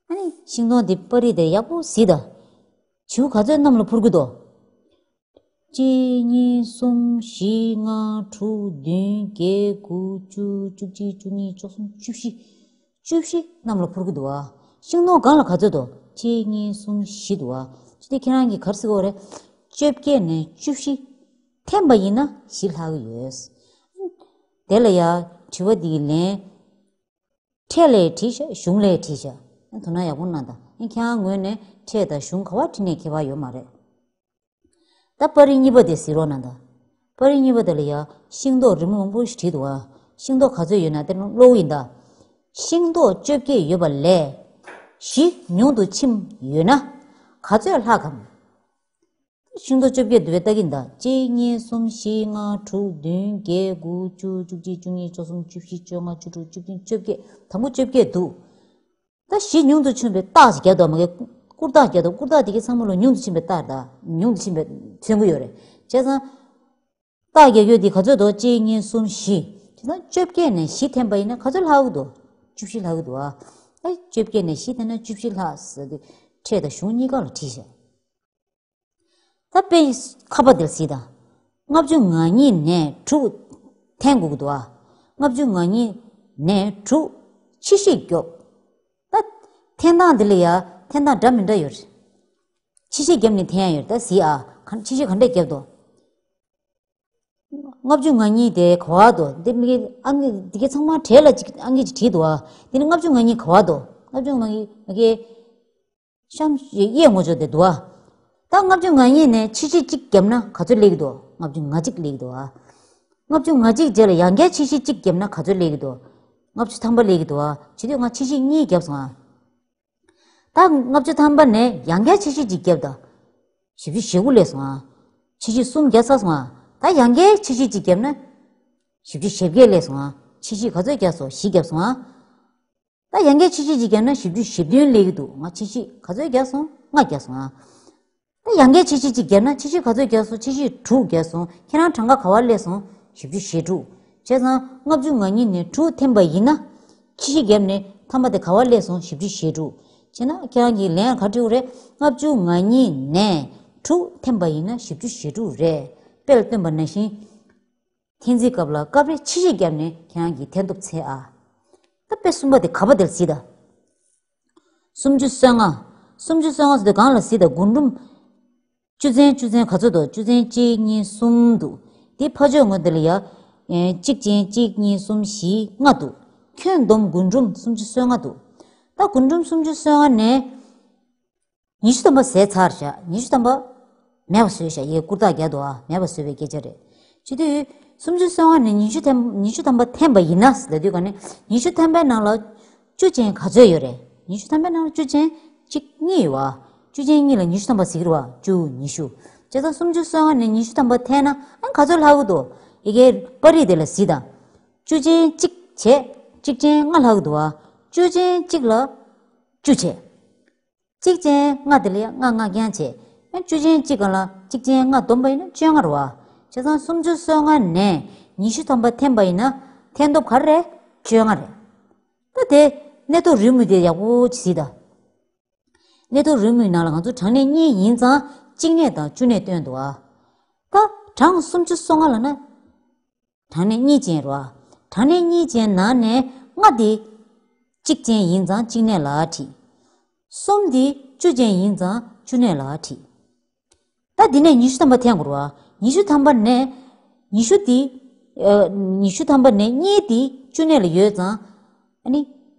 ཨ་ནི་ཤིང་སྡོང་དེ་པར་རིས་དེ་ཡག་པོ་གཟིགས་དང་། བྱིའུ་ག་ཚོད་གནམ་ལ་འཕུར་གྱི་འདུག་གཅིག་གཉིས་གསུམ་བཞི་ལྔ་དྲུག་བདུན་བརྒྱད་དགུ་བཅུ་བཅུ་གཅིག་བཅུ་གཉིས་བཅུ་གསུམ་བཅུ་བཞི། བཅུ་བཞི་གནམ་ལ་འཕུར་གྱི་འདུག་བ། ཤིང་སྡོང་སྒང་ལ་ག་ཚོད་འདུག་གཅིག་གཉིས་གསུམ་བཞི་འདུག་བ། ཅི་སྟེ་ཁྱེད་རང་གིས་ག་རེ་ཟེར་གྱི་ཡོད་རེད། བཅོ་བརྒྱད་ནས་བཅུ་བཞི་འཐེན་པ་ཡིན་ན་བཞི་ལྷག་གི་ཡོད། དེ་ལ་ཡ་དྲི་བ་འདི་གི་ལན། ཕྲད་ལས་བྲིས་ཤག་གཞུང་ལས་བྲིས་ཤག་དོ་སྣང་ཡག་པོ་གནང་དང་། ཁྱེད་རང་ངོས་ནས་ཕྲད་དང་གཞུང་ག་པར་བྲིས་ནས་ཁྱད་པར་ཡོད་མ་རེད། ད་པར་རིས་གཉིས་པ་དེ་གཟིགས་རོགས་གནང་དང་། པར་རིས་གཉིས་པ་དེ་ལ་ཡ་ཤིང་ཏོག་རི་མོ་མང་པོ་ཞིག་བྲིས་འདུག་ཨ། ཤིང་ཏོག་ག་ཚོད་ཡོད་ན་དེ་ཀློག་ཡིན་ད། ཤིང་ཏོག་བཅོ་བརྒྱད་ཡོད་པ་ལས། བཞི་ཉུང་དུ་ཕྱིན་ཡོད་ན། ག་ཚོད་ལྷག་གམ། ཤིང་ཏོག་བཅོ་བརྒྱད་འདུག་པས་ལྟ་གིན་གདའ། གཅིག་གཉིས་གསུམ་བཞི་ལྔ་དྲུག་བདུན་བརྒྱད་དགུ་བཅུ་བཅུ་གཅིག་བཅུ་གཉིས་བཅུ་གསུམ་བཅུ་བཞི་བཅོ་ལྔ་བཅུ་དྲུག་བཅུ་བདུན་བཅོ་བརྒྱད། དང་པོ་བཅོ་བརྒྱད་འདུག་ད་བཞི་ཉུང་དུ་ཕྱིན་པའི་རྟགས་ཅིག་བརྒྱབ་འདུག་མ་གི། སྐུར་རྟགས་བརྒྱབ་འདུག་སྐུར་རྟགས་དེ་གའི་ཚང་མ་ལོ་ཉུང་དུ་ཕྱིན་པའི་རྟགས་རེད་ད། ཉུང་དུ་ཕྱིན་པའི་མཚོན་གྱི་ཡོད་རེད། བྱས་ཙང་། རྟགས་རྒྱག་རྒྱུ་དེ་ག་ཚོད་འདུག་གཅིག་གཉིས་གསུམ་བཞི། དེ་ན་བཅོ་བརྒྱད་ནས་བཞི་འཐེན་པ་ཡིན་ན་ག་ཚོད་ལྷག་གི་འདུག་བཅུ་བཞི་ལྷག་གི་འདུག་ཨ། ཨ། བཅོ་བརྒྱད་ནས་བཞི་འཐེན་ན་བཅུ་བཞི་ལྷག་ཟེར་དུས་ཕྲད་དང་གཞུང་གཉིས་ཀ་ལ་བྲིས་ཤག་ད་དཔེ་ཁ་པ་འདིར་གཟིགས་དང་། ལྔ་བཅུ་ང་གཉིས་ནས་དྲུག་འཐེན་དགོས་ཀྱི་འདུག་ཨ། ལྔ་བཅུ་ང་གཉིས་ནས་དྲུག་ཕྱི་བཤིག་རྒྱོབ། ད་འཐེན་སྟངས་འདི་ལ་ཡ་འཐེན་སྟངས་འདྲ་མི་འདྲ་ཡོད་རེད། ཕྱི་བཤིག་བརྒྱབ་ནས་འཐེན་ཡ་ཡོད་རེད། ད་གཟིགས་ཨ། ག་ཕྱི་བཤིག་ག་འདྲས་བརྒྱབ་འདུག་ལྔ་བཅུ་ང་གཉིས་དེ་ག་བ་འདུག་འདི་མི་གི་ཨང་ཀི་འདི་གའི་ཚང་མ་གྲས་ལ་ཅིག་ཨང་ཀི་ཅིག་བྲིས་འདུག་ཨ། འདི་ནི་ལྔ་བཅུ་ང་གཉིས་ག་བ་འདུག་ལྔ་བཅུ་ང་གཉིས་མི་གི་གཤམ་གཡས་ངོ་ཅོག་དེ་འདུག་ཨ། ད་ལྔ་བཅུ་ང་གཉིས་ནས་ཕྱི་བཞི་གཅིག་བརྒྱབ་ན་ག་ཚོད་སླེབས་ཀྱི་འདུག་ལྔ་བཅུ་ང་གཅིག་སླེབས་ཀྱི་འདུག་ཨ། ལྔ་བཅུ་ང་གཅིག་རྗེས་ལ་ཡང་བསྐྱར་ཕྱི་བཞི་གཅིག་བརྒྱབ་ན་ག་ཚོད་སླེབས་ཀྱི་འདུག་ལྔ་བཅུ་ཐམ་པ་སླེབས་ཀྱི་འདུག་ཨ། བྱེད་དུས་ང་ཕྱི་བཞི་གཉིས་བརྒྱབ་སོང་ཨ། ད་ལྔ་བཅུ་ཐམ་པ་ནས་ཡང་བསྐྱར་ཕྱི་བཞི་གཅིག་བརྒྱབ་ད། བཞི་བཅུ་ཞེ་དགུ་སླེབས་སོང་ཨ། ཕྱི་བཞི་གསུམ་བརྒྱབ་ཚར་སོང་ཨ། ད་ཡང་བསྐྱར་ཕྱི་བཞི་གཅིག་བརྒྱབ་ན། བཞི་བཅུ་ཞེ་བརྒྱད་སླེབས་སོང་ཨ། ཕྱི་བཞི་ག་ཚོད་བརྒྱབ་སོང་། བཞི་བརྒྱབ་སོང་ཨ། ད་ཡང་བསྐྱར་ཕྱི་བཞི་གཅིག་བརྒྱབ་ན་བཞི་བཅུ་ཞེ་བདུན་སླེབས་ཀྱི་འདུག་ང་ཕྱི་བཞི་ག་ཚོད་བརྒྱབ་སོང་། ལྔ་བརྒྱབ་སོང་ཨ། ད་ཡང་བསྐྱར་ཕྱི་བཞི་གཅིག་བརྒྱབ་ན་ཕྱི་བཞི་ག་ཚོད་བརྒྱབ་སོང་། ཕྱི་བཞི་དྲུག་བརྒྱབ་སོང་། ཁྱེད་རང་གྲངས་ཀ་ག་བ་སླེབས་སོང་། བཞི་བཅུ་ཞེ་དྲུག་བྱས་ཙང་ལྔ་བཅུ་ང་གཉིས་ནས་དྲུག་འཐེན་པ་ཡིན་ན། ཕྱི་བཞི་བརྒྱབ་ནས་ཐ་མ་དེ་ག་བ་སླེབས་སོང་། བཞི་བཅུ་ཞེ་དྲུག་བྱས་ན་ཁྱེད་རང་གིས་ལན་ག་འབྲི་དགོས་རེད། ལྔ་བཅུ་ང་གཉིས་ནས་དྲུག་འཐེན་པ་ཡིན་ན་བཞི་བཅུ་ཞེ་དྲུག་རེད། དཔེ་ལ་སྟོན་པ་ནང་བཞིན། འཐེན་རྩིས་སྐབས་ལ་སྐབས་རེ་ཕྱི་བཞི་བརྒྱབ་ནས་ཁྱེད་རང་གིས་འཐེན་ཐུབ་ཚེ་ཨ། ད་དཔེ་གསུམ་པ་དེ་ག་པ་དེ་ལ་གཟིགས་དང་། སུམ་ཅུ་སོ་ལྔ། སུམ་ཅུ་སོ་ལྔ་ཟེར་དུས་གང་ལ་གཟིགས་དང་། རྒུན་འབྲུམ། བཅུ་ཚན་བཅུ་ཚན་ག་ཚོད་འདུག་བཅུ་ཚན་གཅིག་གཉིས་གསུམ་འདུག་དེ་ཕར་ཕྱོགས་ངོས་དེ་ལ་ཡ། ཨེ། གཅིག་ཅན་གཅིག་གཉིས་གསུམ་བཞི་ལྔ་འདུག་ཁྱོན་བསྡོམས་རྒུན་འབྲུམ་སུམ་ཅུ་སོ་ལྔ་འདུག་ད་རྒུན་འབྲུམ་སུམ་ཅུ་སོ་ལྔ་ནས། ཉི་ཤུ་ཐམ་པ་ཟད་ཚར་བཞག་ཉི་ཤུ་ཐམ་པ་མེད་པ་བཟོས་བཞག་ཡའི་ཀུར་ཐག་རྒྱག་འདུག་ཨ། མེད་པ་བཟོས་པའི་སྐད་ཆ་རེད། བྱེད་དུས་སུམ་ཅུ་སོ་ལྔ་ནས་ཉི་ཤུ་ཐམ་ཉི་ཤུ་ཐམ་པ་འཐེན་པ་ཡིན་ན་ཟེར་དུས་ག་ནས་ཉི་ཤུ་ཐམ་པའི་ནང་ལ་བཅུ་ཅན་ག་ཚོད་ཡོད་རེད། ཉི་ཤུ་ཐམ་པའི་ནང་ལ་བཅུ་ཅན་གཅིག་གཉིས་ཡོད་ཨ། བཅུ་ཅན་གཉིས་ལ་ཉི་ཤུ་ཐམ་པ་ཟེར་གྱི་རེད་བ། བཅུ་ཉི་ཤུ། བྱས་ཙང་སུམ་ཅུ་སོ་ལྔ་ནས་ཉི་ཤུ་ཐམ་པ་འཐེན་ན་ཨ་ག་ཚོད་ལྷག་གི་འདུག་ཡ་གིའི་པར་རིས་དེ་ལ་གཟིགས་དང་། བཅུ་ཅན་གཅིག་བྱས་གཅིག་ཅན་ལྔ་ལྷག་གི་འདུག་ཨ། བཅུ་ཅན་གཅིག་ལ་བཅུ་བྱས། གཅིག་ཅན་ལྔ་དེ་ལ་ཡང་ལྔ་ལྔ་རྐྱང་བྱས། ཡང་བཅུ་ཅན་གཅིག་ག་ལ་གཅིག་ཅན་ལྔ་བསྡོམས་པ་ཡིན་ན་བཅོ་ལྔ་རེད་བ། བྱས་ཙང་སུམ་ཅུ་སོ་ལྔ་ནས་ཉི་ཤུ་ཐམ་པ་འཐེན་པ་ཡིན་ན་འཐེན་སྟོབས་ག་རེ་རེད། བཅོ་ལྔ་རེད། ད་དེ་གནས་ཐོ་རེའུ་མིག་དེ་ཡག་པོ་ཅིག་གཟིགས་དང་། གནས་ཐོ་རེའུ་མིག་ནང་ལ་ང་ཚོ་གྲངས་གནས་གཉིས་ཡིན་ཙང་གཅིག་གནས་དང་བཅུ་གནས་སྟོན་འདུག་ཨ། ད་གྲངས་སུམ་ཅུ་སོ་ལྔ་ལ་ན། གྲངས་གནས་གཉིས་ཅན་རེད་བ། གྲངས་གནས་གཉིས་ཅན་ནང་ནས་ལྔ་དེ་གཅིག་ཅན་ཡིན་ཙང་གཅིག་གནས་ལ་བྲིས། གསུམ་དེ་བཅུ་ཅན་ཡིན་ཙང་བཅུ་གནས་ལ་བྲིས། ད་འདི་ནས་ཉི་ཤུ་ཐམ་པ་འཐེན་དགོས་རེད་བ། ཉི་ཤུ་ཐམ་པ་ནས་ཉི་ཤུ་དེ། ཨ། ཉི་ཤུ་ཐམ་པ་ནས་གཉིས་དེ་བཅུ་གནས་ལ་ཡོད་ཙང་། ཨ་ནི།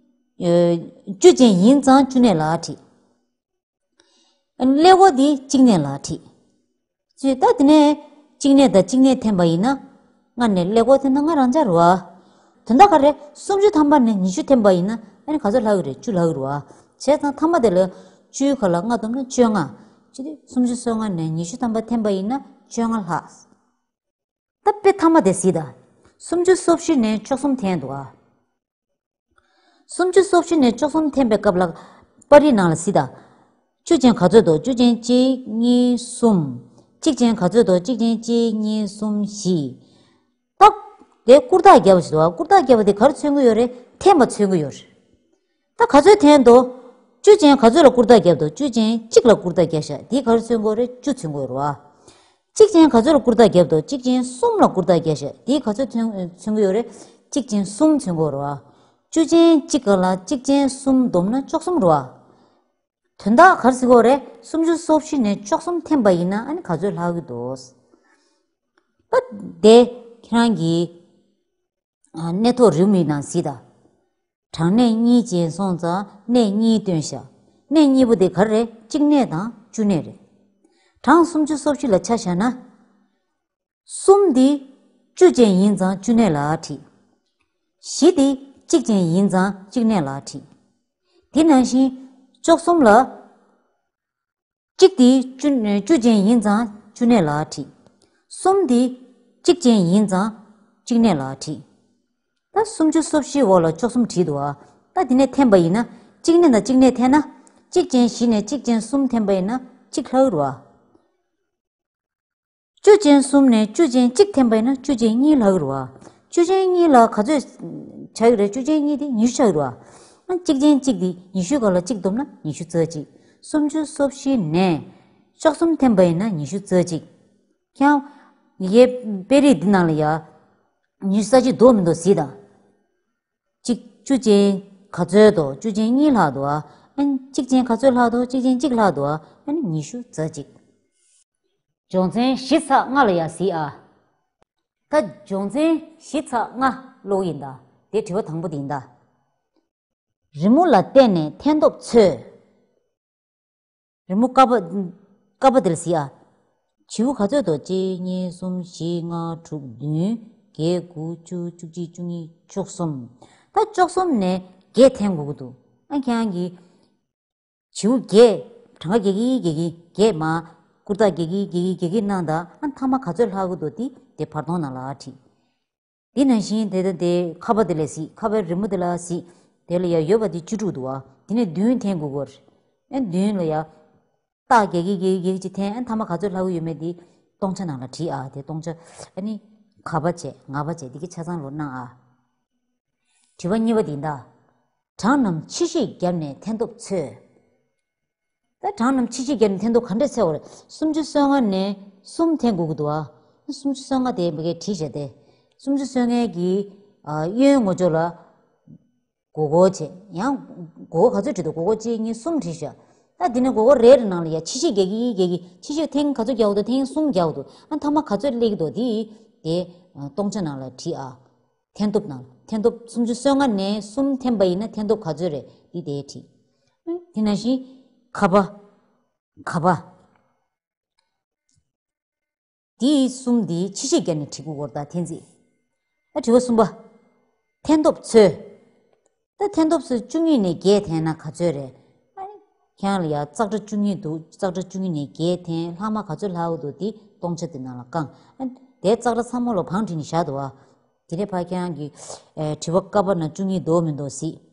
ཨ། བཅུ་ཅན་ཡིན་ཙང་བཅུ་གནས་ལ་བྲིས། ཀླད་ཀོར་འདི་གཅིག་གནས་ལ་བྲིས། ཅེས་ད་དེ་ནས་གཅིག་གནས་དང་གཅིག་གནས་འཐེན་པ་ཡིན་ན། ལྔ་ནས་ཀླད་ཀོར་འཐེན་ན་ལྔ་རང་འཇགས་རེད་བ། དོན་དག་ག་རེ། སུམ་ཅུ་ཐམ་པ་ནས་ཉི་ཤུ་འཐེན་པ་ཡིན་ན་ཨ་ནི་ག་ཚོད་ལྷག་གི་རེད། བཅུ་ལྷག་གི་རེད་བ། བྱས་ཙང་མཐའ་མ་དེ་ལ་བཅུའི་ཁ་ལ་ལྔ་བསྡོམས་ན་བཅོ་ལྔ། ཅི་སྟེ་སུམ་ཅུ་སོ་ལྔ་ནས་ཉི་ཤུ་ཐམ་པ་འཐེན་པ་ཡིན་ན་བཅོ་ལྔ་ལྷག་ད་དཔེ་མཐའ་མ་དེ་གཟིགས་དང་། སུམ་ཅུ་སོ་བཞི་ནས་བཅུ་གསུམ་འཐེན་འདུག་ཨ། སུམ་ཅུ་སོ་བཞི་ནས་བཅུ་གསུམ་འཐེན་པའི་སྐབས་ལ་པར་རིས་ནང་ལ་གཟིགས་དང་། བཅུ་ཅན་ག་ཚོད་འདུག་བཅུ་ཅན་གཅིག་གཉིས་གསུམ། གཅིག་ཅན་ག་ཚོད་འདུག་གཅིག་ཅན་གཅིག་གཉིས་གསུམ་བཞི། ད་དེ་ཀུར་ཐག་བརྒྱབ་པ་ཞིག་འདུག་ཨ། ཀུར་ཐག་བརྒྱབ་པ་དེ་ག་རེ་མཚོན་གྱི་ཡོད་རེད། འཐེན་པ་མཚོན་གྱི་ཡོད་རེད། ད་ག་ཚོད་འཐེན་འདུག་བཅུ་ཅན་ག་ཚོད་ལ་ཀུར་ཐག་བརྒྱབ་འདུག་བཅུ་ཅན་གཅིག་ལ་ཀུར་ཐག་བརྒྱབ་ཤག་དེ་ག་རེ་མཚོན་གྱི་ཡོད་རེད། བཅུ་མཚོན་གྱི་ཡོད་རེད་བ། གཅིག་ཅན་ག་ཚོད་ལ་ཀུར་ཐག་བརྒྱབ་འདུག་གཅིག་ཅན་གསུམ་ལ་ཀུར་ཐག་བརྒྱབ་ཤག་དེ་ག་ཚོད་མཚོན་མཚོན་གྱི་ཡོད་རེད། གཅིག་ཅན་གསུམ་མཚོན་གྱི་ཡོད་རེད་བ། བཅུ་ཅན་གཅིག་ག་ལ་གཅིག་ཅན་གསུམ་བསྡོམས་ན་བཅུ་གསུམ་རེད་བ། དོན་དག་ག་རེ་ཟེར་གྱི་ཡོད་རེད། སུམ་ཅུ་སོ་བཞི་ནས་བཅུ་གསུམ་འཐེན་པ་ཡིན་ན་ཨ་ནི་ག་ཚོད་ལྷག་གི་འདུག་ད་དེ་ཁྱེད་རང་གིས་ཨ། གནས་ཐོ་རེའུ་མིག་ནང་གཟིགས་དང་། གྲངས་གནས་གཉིས་ཅན་སོང་ཙང་གནས་གཉིས་བཏོན་བཞག་གནས་གཉིས་པོ་དེ་ག་རེ་རེད། གཅིག་གནས་དང་བཅུ་གནས་རེད། གྲངས་སུམ་ཅུ་སོ་བཞི་ལ་ཆ་བཞག་ན། གསུམ་འདི་བཅུ་ཅན་ཡིན་ཙང་བཅུ་གནས་ལ་བྲིས། བཞི་འདི་གཅིག་ཅན་ཡིན་ཙང་གཅིག་གནས་ལ་བྲིས། དེ་ནང་བཞིན་བཅུ་གསུམ་ལ། གཅིག་དེ་བཅུ་བཅུ་ཅན་ཡིན་ཙང་བཅུ་གནས་ལ་བྲིས། གསུམ་དེ་གཅིག་ཅན་ཡིན་ཙང་གཅིག་གནས་ལ་བྲིས། ད་སུམ་ཅུ་སོ་བཞིའི་འོག་ལ་བཅུ་གསུམ་བྲིས་འདུག་ཨ། ད་དེ་ནས་འཐེན་པ་ཡིན་ན་གཅིག་གནས་དང་གཅིག་གནས་འཐེན་ན་གཅིག་ཅན་བཞི་ནས་གཅིག་ཅན་གསུམ་འཐེན་པ་ཡིན་ན་གཅིག་ལྷག་རེད་བ། བཅུ་ཅན་གསུམ་ནས་བཅུ་ཅན་གཅིག་འཐེན་པ་ཡིན་ན་བཅུ་ཅན་གཉིས་ལྷག་རེད་བ། བཅུ་ཅན་གཉིས་ལ་ག་ཚོད་ཆགས་ཀྱི་རེད། བཅུ་ཅན་གཉིས་དེ་ཉི་ཤུ་ཆགས་ཀྱི་རེད་བ། ཨ། གཅིག་ཅན་གཅིག་དེ་ཉི་ཤུའི་སྒང་ལ་གཅིག་བསྡོམས་ན་ཉི་ཤུ་རྩ་གཅིག་སུམ་ཅུ་སོ་བཞི་ནས་བཅུ་གསུམ་འཐེན་པ་ཡིན་ན་ཉི་ཤུ་རྩ་གཅིག་ཁྱེད་རང་ཡའི་དཔེ་རིས་འདི་ནང་ལ་ཡ། ཉི་ཤུ་རྩ་གཅིག་འདུག་མི་འདུག་གཟིགས་དང་། གཅིག་བཅུ་ཅན་ག་ཚོད་འདུག་བཅུ་ཅན་གཉིས་ལྷག་འདུག་ཨ། ཨ་ནི་གཅིག་ཅན་ག་ཚོད་ལྷག་འདུག་གཅིག་ཅན་གཅིག་ལྷག་འདུག་ཨ། ཨ་ནི་ཉི་ཤུ་རྩ་གཅིག་སྦྱོང་ཚན་བཞི་ཚེག་ལྔ་ལ་ཡ་གཟིགས་ཨ། ད་སྦྱོང་ཚན་བཞི་ཚེག་ལྔ་ཀློག་ཡིན་ད། དེ་དྲི་བ་དང་པོ་དེ་ཡིན་ད། རི་མོ་ལ་བལྟས་ནས་ཐན་ཐོབ་འཚོལ། རི་མོ་ཀ་པ། ཀ་པ་དེ་ལ་གཟིགས་ཨ། བྱིའུ་ག་ཚོད་འདུག་གཅིག་གཉིས། གསུམ། བཞི། ལྔ། དྲུག་བདུན། བརྒྱད། དགུ། བཅུ། བཅུ་གཅིག། བཅུ་གཉིས། བཅུ་གསུམ། ད་བཅུ་གསུམ་ནས་བརྒྱད་འཐེན་དགོས་ཀྱི་འདུག་ཨ་ཁྱེད་རང་གིས་བྱིའུ་བརྒྱད། གྲངས་ཀ་རྒྱག་གི་རྒྱག་གི་རྒྱག་མ། ཀུར་ཐག་རྒྱག་གི་རྒྱག་གི་རྒྱག་གི་གནང་ད། ཨ་མཐའ་མ་ག་ཚོད་ལྷག་གི་འདུག་དེ་དེ་བར་སྟོང་ནང་ལ་བྲིས། དེ་ནང་བཞིན་དེ་ལྟ་དེ་ཁ་པ་དེ་ལ་གཟིགས། ཁ་པའི་རི་མོ་དེ་ལ་གཟིགས། དེ་ལ་ཡ་ཡོད་པ་དེ་བཅུ་དྲུག་འདུག་བ། དེ་ནས་བདུན་འཐེན་དགོས་ཀྱི་རེད། ཨ་བདུན་ལ་ཡ། རྟགས་རྒྱག་གི་རྒྱག་གི་རྒྱག་གི་ཅིག་འཐེན། ཨ་མཐའ་མ་ག་ཚོད་ལྷག་གི་ཡོད་མེད་དེ་སྟོང་ཆ་ནང་ལ་བྲིས་ཨ། དེ་སྟོང་ཆ། ཨ་ནི་ག་པ་བྱས་ང་པ་བྱས་དེ་གི་ཆ་ཚང་ལོ་གནང་ཨ། དྲི་བ་གཉིས་པ་འདི་ཡིན་ད། གྲངས་རྣམས་ཕྱི་བཤིག་བརྒྱབ་ནས་འཐེན་ཐོབ་འཚོལ། ད་གྲངས་རྣམས་ཕྱི་བཤིག་བརྒྱབ་ནས་འཐེན་ཐོབ་ག་འདྲས་འཚོལ་བ་རེད། སུམ་ཅུ་སོ་ལྔ་ནས་གསུམ་འཐེན་དགོས་ཀྱི་འདུག་ཨ། སུམ་ཅུ་སོ་ལྔ་དེ་མ་གིར་བྲིས་བཞག་སྟེ། སུམ་ཅུ་སོ་ལྔའི་གི་ཨ་གཡོན་ངོས་ཕྱོགས་ལ་སྒོར་སྒོར་བྱས། ཡང་སྒོར་སྒོར་ག་ཚོད་བྲིས་འདུག་སྒོར་སྒོར་གཅིག་གཉིས་གསུམ་བྲིས་བཞག་ད་འདི་ནས་སྒོར་སྒོར་རེ་རེ་ནང་ལ་ཡ་ཕྱི་བཤིག་རྒྱག་གི་རྒྱག་གི། ཕྱི་བཤིག་ཐེངས་ག་ཚོད་རྒྱག་འདུག་ཐེངས་གསུམ་རྒྱག་འདུག་ཨ་མཐའ་མ་ག་ཚོད་སླེབས་ཀྱི་འདུག་དེ་དེ་ཨ་སྟོང་ཆ་ནང་ལ་བྲིས་ཨ། འཐེན་ཐོབ་ནང་འཐེན་ཐོབ་སུམ་ཅུ་སོ་ལྔ་ནས་གསུམ་འཐེན་པ་ཡིན་ན་འཐེན་ཐོབ་ག་ཚོད་རེད། འདི་དེ་བྲིས། དེ་ནང་བཞིན་ག་པ། ག་པ། དེའི་གསུམ་དེ་ཕྱི་བཤིག་བརྒྱབ་ནས་བྲིས་དགོས་སྐོར་དང་འཐེན་རྩིས། ད་དྲི་བ་གསུམ་པ། འཐེན་ཐོབ་འཚོལ། ད་འཐེན་ཐོབ་འཚོལ་བཅུ་གཉིས་ནས་བརྒྱད་འཐེན་ན་ག་ཚོད་རེད། ཨ་ནི། ཁྱེད་རང་ལ་ཡ་ཙག་སྒྲ་བཅུ་གཉིས་འདུག་ཙག་སྒྲ་བཅུ་གཉིས་ནས་བརྒྱད་འཐེན། ལྷག་མ་ག་ཚོད་ལྷག་གི་འདུག་དེ་སྟོང་ཆ་དེ་ནང་ལ་བཀང་། ཨ་ནི་དེའི་ཙག་སྒྲ་ཚང་མ་ལོ་བང་བྲིས་ནས་བཞག་འདུག་བ། དེ་ནས་ཕར་ཁྱེད་རང་གི་ཨེ་དྲི་བ་ཀ་པ་ན་བཅུ་གཉིས་འདུག་མི་འདུག་གཟིགས།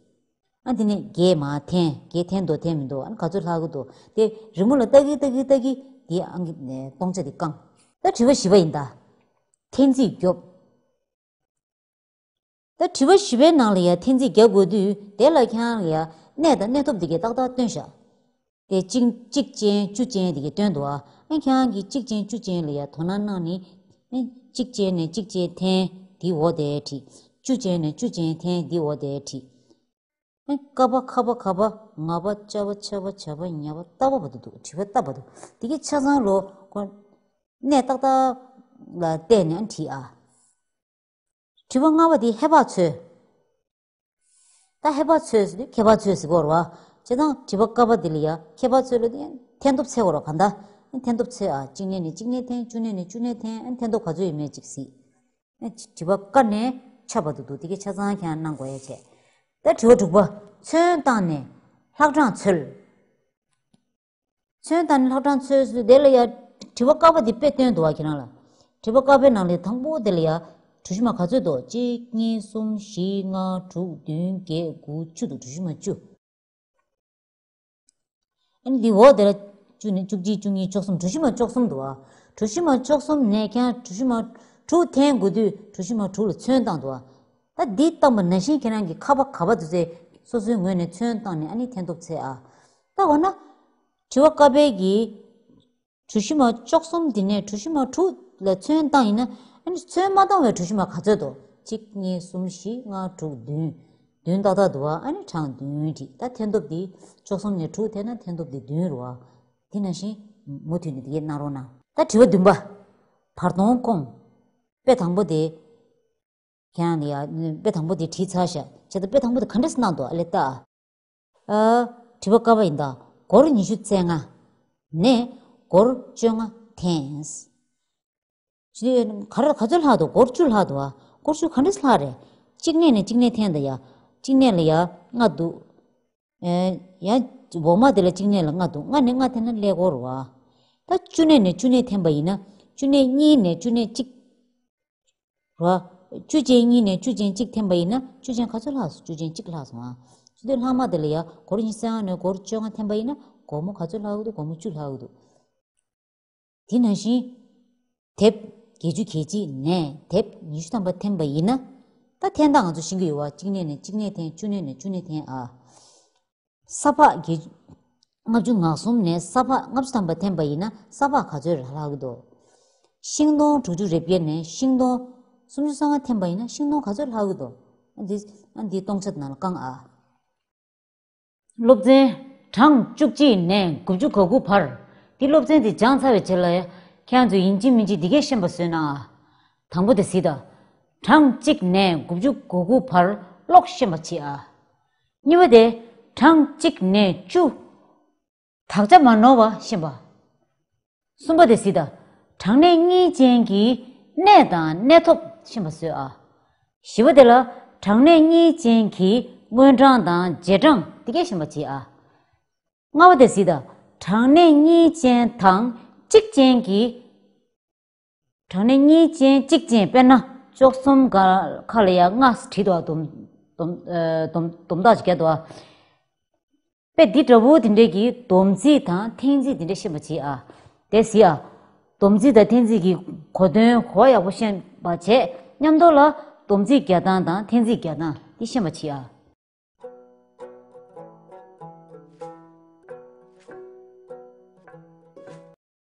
ཨ་དེ་ནས་བརྒྱད་མར་འཐེན། བརྒྱད་འཐེན་འདུག་འཐེན་མི་འདུག་ཨ་ནི་ག་ཚོད་ལྷག་གི་འདུག་དེ་རི་མོ་ལ་ལྟ་གི་ལྟ་གི་ལྟ་གི་དེ་ཨང་གི་ནས་སྟོང་ཆ་དེ་བཀང་། ད་དྲི་བ་བཞི་པ་ཡིན་ད། འཐེན་རྩིས་རྒྱོབ། ད་དྲི་བ་བཞི་པའི་ནང་ལ་ཡ་འཐེན་རྩིས་རྒྱག་དགོས་དུས་དེ་ལ་ཁྱེད་རང་ལ་ཡ་གནས་དང་གནས་ཐོབ་དེ་གའི་ཏག་ཏག་སྟོན་བཞག་དེ་གཅིག་གཅིག་ཅན་བཅུ་ཅན་དེ་གའི་སྟོན་འདུག་ཨ། ཨ་ཁྱེད་རང་གིས་གཅིག་ཅན་བཅུ་ཅན་ལ་ཡ་དོ་སྣང་གནང་ནས། ཨ་གཅིག་ཅན་ནས་གཅིག་ཅན་འཐེན། དེའི་འོག་དེ་བྲིས། བཅུ་ཅན་ནས་བཅུ་ཅན་འཐེན། དེའི་འོག་དེ་བྲིས། ཨ་ཀ་པ་ཁ་པ་ག་པ་ང་པ་ཅ་པ་ཆ་པ་ཇ་པ་ཉ་པ་ཏ་པ་བར་དུ་འདུག་དྲི་བ་ཏ་བར་དུ། དེ་གའི་ཆ་ཚང་ལོ་ཁོ་གནས་ཏག་ཏག་ལ་བལྟས་ནས་ཨ་བྲིས་ཨ། དྲི་བ་ལྔ་པ་དེ་ཧེ་བག་འཚོལ། ད་ཧེ་བག་འཚོལ་ཟེར་དུས་ཁྱད་པར་འཚོལ་ཟེར་གྱི་ཡོད་རེད་བ། བྱས་ཙང་དྲི་བ་ཀ་པ་དེ་ལ་ཡ་ཁྱད་པར་འཚོལ་ལབ་དུས་འཐེན་ཐོབ་འཚོལ་དགོས་རེད་བ། གང་ལྟར་འཐེན་ཐོབ་འཚོལ་ཨ། གཅིག་གནས་ནས་གཅིག་གནས་འཐེན། བཅུ་གནས་ནས་བཅུ་གནས་འཐེན། ཨ་འཐེན་ཐོབ་ག་ཚོད་ཡོད་མེད་ཅིག་གཟིགས། ཨ་དྲི་བ་ཀ་ནས་ཆ་བར་དུ་འདུག་དེ་གའི་ཆ་ཚང་ཁྱེད་རང་གནང་དགོས་ཡ་བྱས། ད་དྲི་བ་དྲུག་པ། ཚོན་བཏང་ནས་ལྷག་གྲངས་འཚོལ། ཚོན་བཏང་ནས་ལྷག་གྲངས་འཚོལ་ཟེར་དེ་ལ་ཡ་དྲི་བ་ཀ་པ་དེ་དཔེ་སྟོན་འདུག་བ་ཁྱེད་རང་ལ། དྲི་བ་ཀ་པའི་ནང་ལས་དང་པོ་དེ་ལ་ཡ་གྲུ་བཞི་མ་ག་ཚོད་འདུག་གཅིག་གཉིས་གསུམ་བཞི་ལྔ་དྲུག་བདུན་བརྒྱད་དགུ་བཅུ་འདུག་གྲུ་བཞི་མ་བཅུ། ཨ་ནི་འདི་འོག་དེ་ལ་བཅུ་ནས་བཅུ་གཅིག་བཅུ་གཉིས་བཅུ་གསུམ། གྲུ་བཞི་མ་བཅུ་གསུམ་འདུག་བ། གྲུ་བཞི་མ་བཅུ་གསུམ་ནས་ཁྱེད་རང་གྲུ་བཞི་མ་དྲུག་འཐེན་དགོས་དུས་གྲུ་བཞི་མ་དྲུག་ལ་ཚོན་བཏང་འདུག་བ། ད་འདི་བཏང་པ་ནང་བཞིན་ཁྱེད་རང་གིས་ཁ་པ་ག་པ་དེ་ཚོས་སོ་སོའི་ངོས་ནས་ཚོན་བཏང་ནས་ཨ་ནི་འཐེན་ཐོབ་འཚོལ་ཨ། ད་འོ་ན། དྲི་བ་ཀ་པའི་གི་གྲུ་བཞི་མ་བཅུ་གསུམ་འདི་ནས་གྲུ་བཞི་མ་དྲུག་ལ་ཚོན་བཏང་ཡིན་ན། ཨ་ནི་ཚོན་མ་བཏང་བའི་གྲུ་བཞི་མ་ག་ཚོད་འདུག་གཅིག་གཉིས་གསུམ་བཞི་ལྔ་དྲུག་བདུན། བདུན་ཏག་ཏག་འདུག་བ། ཨ་ནི་གྲངས་བདུན་བྲིས། ད་འཐེན་ཐོབ་འདི་བཅུ་གསུམ་ནས་དྲུག་འཐེན་ན་འཐེན་ཐོབ་འདི་བདུན་རེད་བ། འདི་ནང་བཞིན་མུ་མཐུད་ནས་འདི་གས་གནང་རོགས་གནང་། ད་དྲི་བ་བདུན་པ། བར་སྟོང་བསྐུངས། དཔེ་དང་པོ་དེ། ཁྱེད་རང་ལ་ཡ་དཔེ་དང་པོ་དེ་བྲིས་ཚར་ཤག་བྱས་ཙང་དཔེ་དང་པོ་དེ་ག་འདྲས་སེ་གནང་འདུག་ཨ་ལས་ལྟ། ཨ། དྲི་བ་ཀ་པ་ཡིན་ད། སྒོར་ཉི་ཤུ་རྩ་ལྔ་ནས་སྒོར་བཅོ་ལྔ་འཐེན། ཅི་ག་རེ་ག་ཚོད་ལྷག་འདུག་སྒོར་བཅུ་ལྷག་འདུག་ཨ། སྒོར་བཅུ་ག་འདྲས་སེ་ལྷག་རེད། གཅིག་གནས་ནས་གཅིག་གནས་འཐེན་ད་ཡ། གཅིག་གནས་ལ་ཡ་ལྔ་འདུག་ཨེ། ཡ། འོག་མ་དེ་ལ་གཅིག་གནས་ལ་ལྔ་འདུག་ལྔ་ནས་ལྔ་འཐེན་ན་ཀླད་ཀོར་རེད་བ། ད་བཅུ་གནས་ནས་བཅུ་གནས་འཐེན་པ་ཡིན་ན་བཅུ་གནས་གཉིས་ནས་བཅུ་གནས་གཅིག་རོ། བཅུ་ཅན་གཉིས་ནས་བཅུ་ཅན་གཅིག་འཐེན་པ་ཡིན་ན་བཅུ་ཅན་ག་ཚོད་ལྷག་སོང་། བཅུ་ཅན་གཅིག་ལྷག་སོང་ཨ། བཅུ་དེ་ལྷག་མ་དེ་ལ་ཡ་སྒོར་ཉི་ཤུ་རྩ་ལྔ་ནས་སྒོར་བཅོ་ལྔ་འཐེན་པ་ཡིན་ན་སྒོར་མོ་ག་ཚོད་ལྷག་གི་འདུག་སྒོར་མོ་བཅུ་ལྷག་གི་འདུག་དེ་ནང་བཞིན། དེབ་བརྒྱད་ཅུ་གྱ་གཅིག་ནས་དེབ་ཉི་ཤུ་ཐམ་པ་འཐེན་པ་ཡིན་ན། ད་འཐེན་སྟངས་ང་ཚོ་ཤེས་ཀྱི་ཡོད་བ། གཅིག་གནས་ནས་གཅིག་གནས་འཐེན། བཅུ་གནས་ནས་བཅུ་གནས་འཐེན་ཨ། ས་ཕག་བརྒྱད་ཅུ། ལྔ་བཅུ་ང་གསུམ་ནས་ས་ཕག་ལྔ་བཅུ་ཐམ་པ་འཐེན་པ་ཡིན་ན་ས་ཕག་ག་ཚོད་ལྷག་གི་འདུག་ཤིང་སྡོང་དྲུག་ཅུ་རེ་བརྒྱད་ནས་ཤིང་སྡོང་། སུམ་ཅུ་སོ་ལྔ་འཐེན་པ་ཡིན་ན་ཤིང་སྡོང་ག་ཚོད་ལྷག་གི་འདུག་ཨ་འདི། ཨ་འདི་སྟོང་ཆ་ནང་ལ་བཀང་ཨ། སློབ་ཚན། གྲངས་བཅུ་གཅིག་ནས་དགུ་བཅུ་གོ་དགུ་བར། འདི་སློབ་ཚན་འདི་སྦྱངས་ཚར་བའི་རྗེས་ལ་ཡ། ཁྱེད་རང་ཚོས་ཡིན་གཅིག་མིན་གཅིག་འདི་གས་ཤེས་པ་བཟོས་གནང་ཨ། དང་པོ་དེ་གཟིགས་དང་། གྲངས་གཅིག་ནས་དགུ་བཅུ་གོ་དགུ་བར་ཀློག་ཤེས་པ་བྱེད་ཨ། གཉིས་པ་དེ། གྲངས་གཅིག་ནས་བཅུ། དག་ཆ་མ་ནོར་བ་ཤེས་པ། གསུམ་པ་དེ་གཟིགས་དང་། གྲངས་གནས་གཉིས་ཅན་གྱི་གནས་དང་གནས་ཐོབ་ཤེས་པ་བཟོས་ཨ། བཞི་པ་དེ་ལ་གྲངས་གནས་གཉིས་ཅན་གྱི་སྔོན་གྲངས་དང་རྗེས་གྲངས་དེ་གས་ཤེས་པ་བྱེད་ཨ། ལྔ་པ་དེ་གཟིགས་དང་། གྲངས་གནས་གཉིས་ཅན་དང་གཅིག་ཅན་གྱི། གྲངས་གནས་གཉིས་ཅན་གཅིག་ཅན། དཔེར་ན་བཅུ་གསུམ་ག་ཁ་ལ་ཡ་ལྔ་བྲིས་འདུག་བ། སྡོམ་སྡོམ་ཨ་སྡོམ་སྡོམ་རྟགས་ཅིག་བརྒྱབ་འདུག་བ། དཔེ་འདི་འདྲ་བོ་དེ་འདྲས་ཀྱི་སྡོམ་རྩིས་དང་འཐེན་རྩིས་དེ་འདྲས་ཤེས་པ་བྱེད་ཨ། དེ་གཟིགས་ཨ། སྡོམ་རྩིས་དང་འཐེན་རྩིས་ཀྱི་གོ་དོན་གོ་བ་ཡག་པོ་ཤེས་པ་བྱས། མཉམ་དུ་ལ་སྡོམ་རྩིས་རྒྱག་སྟངས་དང་འཐེན་རྩིས་རྒྱག་སྟངས་དེ་ཤེས་པ་བྱེད་ཨ།